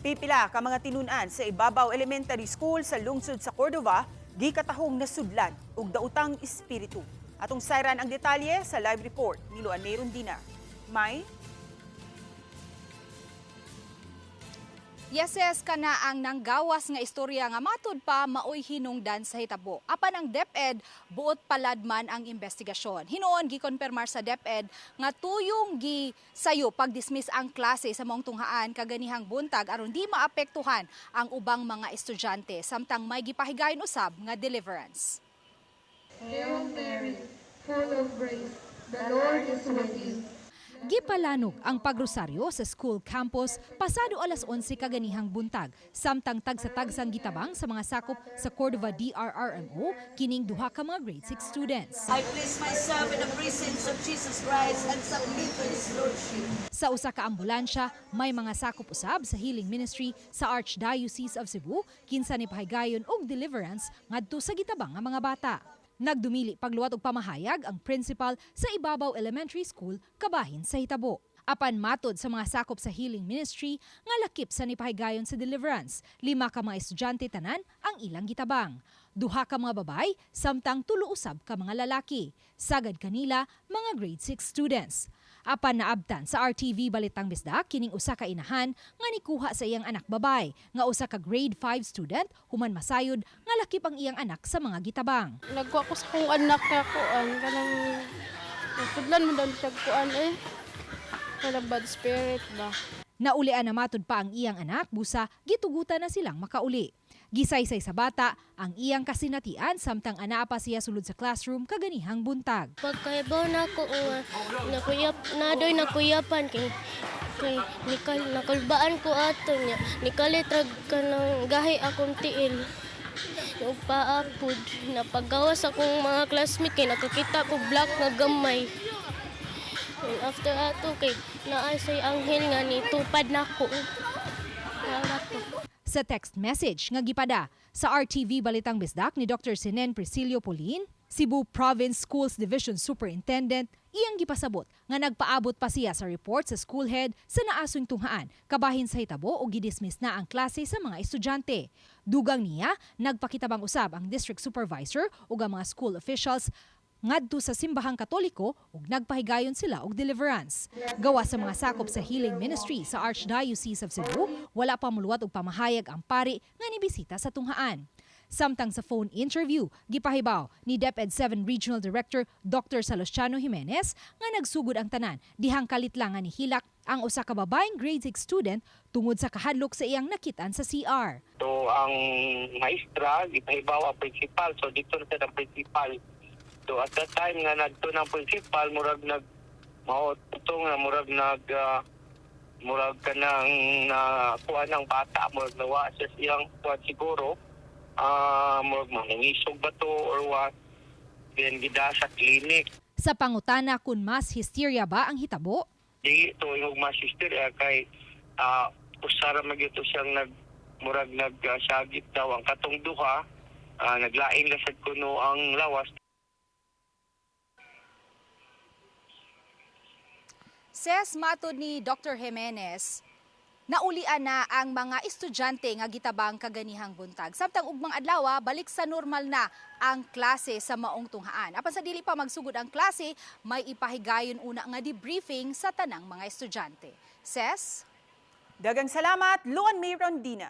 Pipila ka mga tinun-an sa Ibabaw Elementary School sa lungsod sa Cordova gikatahong nasudlan og daotang espiritu. Atong sayran ang detalye sa live report ni Luan May Rondina. May? Yes, kana ang nanggawas nga istorya nga matud pa maoy hinungdan sa hitabo. Apan ang DepEd buot paladman ang investigasyon. Hinuon gikonfirmar sa DepEd nga tuyong gisayo pagdismiss ang klase sa maong tunghaan kaganihang buntag aron di maapektuhan ang ubang mga estudyante, samtang may gipahigayon usab nga deliverance. Hail Mary, full of grace, the Lord is with you. Gipalanog ang pagrosaryo sa school campus pasado alas 11 kaganihang buntag, samtang tagsa-tagsang gitabang sa mga sakop sa Cordova DRRMO kining duha ka mga grade 6 students. I place myself in the presence of Jesus Christ and submit to His Lordship. Sa usa ka ambulansya, may mga sakop usab sa healing ministry sa Archdiocese of Cebu kinsa ni pahigayon og deliverance ngadto sa gitabang nga mga bata. Nagdumili pagluwat og pamahayag ang principal sa Ibabaw Elementary School kabahin sa hitabo. Apan matod sa mga sakop sa healing ministry nga lakip sa nipahigayon sa deliverance, lima ka mga estudyante tanan ang ilang gitabang. Duha ka mga babay, samtang tulo usab ka mga lalaki. Sagad kanila mga grade 6 students. Apan naabtan sa RTV Balitang Bisdak kining usa ka inahan nga nikuha sa iyang anak babay nga usa ka grade 5 student human masayod nga lakip ang iyang anak sa mga gitabang. Nagkuha ko sa akong anak nga kuan, kanang nasudlan mo daw siya kuan eh. Kanang bad spirit ba. Naulian na matud pa ang iyang anak busa gitugutan na silang makauli. Gisaysay sa bata ang iyang kasinatian samtang anaa pa siya sulod sa classroom kaganihang buntag. Pagkahibaw na ako nga nakuyap nadoy nakuyapan kay kay nikal nakulbaan ko ato niya, nikalit rag kanang gahi akong tiil ug paa pud. Napagawas akong mga classmate kay nakakita ko black nga gamay. And after ato kay naa say anghel nga nitupad nako. Wala ko. Sa text message nga gipada sa RTV Balitang Bisdak ni Dr. Senen Priscilio Polin, Cebu Province Schools Division Superintendent, iyang gipasabot nga nagpaabot pa siya sa report sa school head sa naasong tunghaan kabahin sa hitabo o gidismiss na ang klase sa mga estudyante. Dugang niya, nagpakitabang usab ang district supervisor ug ang mga school officials ngadto sa simbahang Katoliko ug nagpahigayon sila og deliverance. Gawa sa mga sakop sa healing ministry sa Archdiocese of Cebu, wala pa muluwat og pamahayag ang pari nga nibisita sa tunghaan. Samtang sa phone interview, gipahibaw ni DepEd 7 Regional Director Dr. Salustiano Jimenez nga nagsugod ang tanan dihang kalit lang nga nihilak ang usa ka babaeng grade 6 student tungod sa kahadlok sa iyang nakitaan sa CR. So ang maestra, gipahibaw ang principal. So dito na siya ng principal. So at that time nga nagto ng principal, murag nag mao to nga murag nag murag kanang na kuha ng bata, murag nawa siya siyang kuha siguro. Murag manangisog ba to or what? Then gida sa clinic. Sa pangutana kung mass hysteria ba ang hitabo, Di to ingog mass hysteria kay usara magyud to siyang nag murag nag syagit daw ang katong duha, naglain la sad kuno ang lawas. Ses, matod ni Dr. Jimenez, naulian na ang mga estudyante nga gitabang kaganihang buntag. Samtang ugmang adlaw, balik sa normal na ang klase sa maong tunghaan. Apan sa dili pa magsugod ang klase, may ipahigayon una nga debriefing sa tanang mga estudyante. Ses? Dagang salamat, Luan May Rondina.